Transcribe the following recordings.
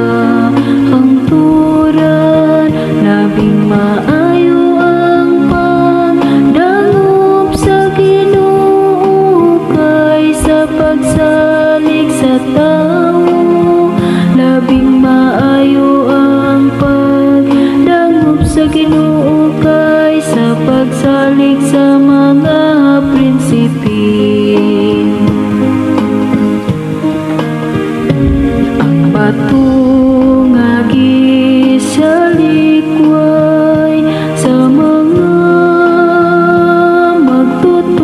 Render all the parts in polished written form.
Kahangturan. Labing maayo ang pagdangop sa Ginoo kaysa pagsalig sa tawo. Labing maayo ang pagdangop sa Ginoo kaysa pagsalig sa mga prinsipe. Ang bato nga gisalikway sa mga magtutukod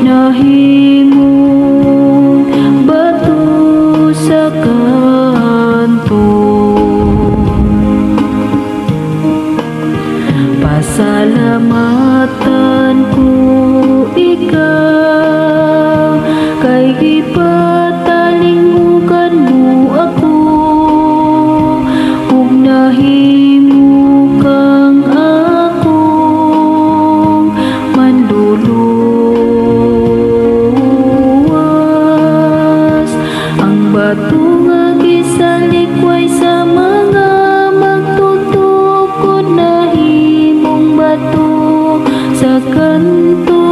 nahimong bato sa kanto. Pasalamatan ko ikaw kay gipatalingugan mo ako ug nahimo kang akong manluluwas. Ang bato nga gisalikway sa mga magtutukod nahimong bato sa kanto.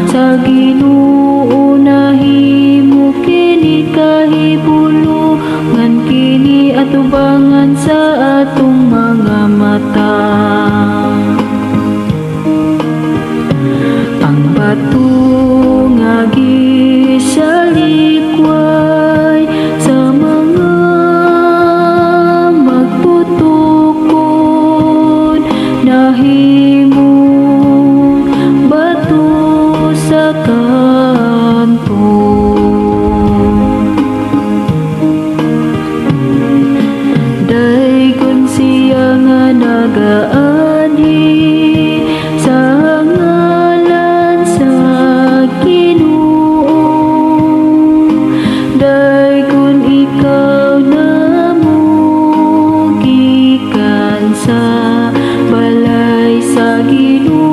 Sa Ginoo nahimo kini, kahibulungan kini atubangan sa atong mga mata. Ang bato nga gisalikway sa mga magtutukod nahimong bato sa kanto. Daygon siya nga nagaanhi sa ngalan sa Ginoo. Daygon ikaw namo gikan sa balay sa Ginoo.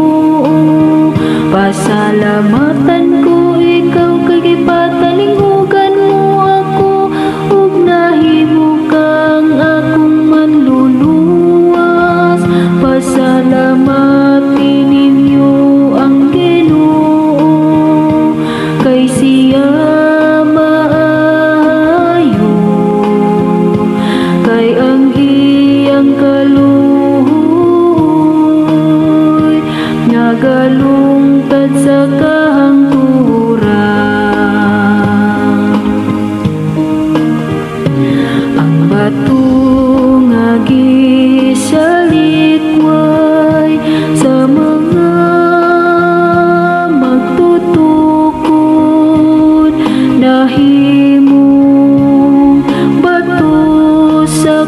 Pasalamatan ko ikaw kay gipatalinghugan mo ako ug nahimo kang akong manluluwas. Pasalamati ninyo ang Ginoo kay siya maayo, kay ang iyang kaluoy nagalungtad sa kahangturan. Ang bato nga gisalikway sa mga magtutukod nahimong bato sa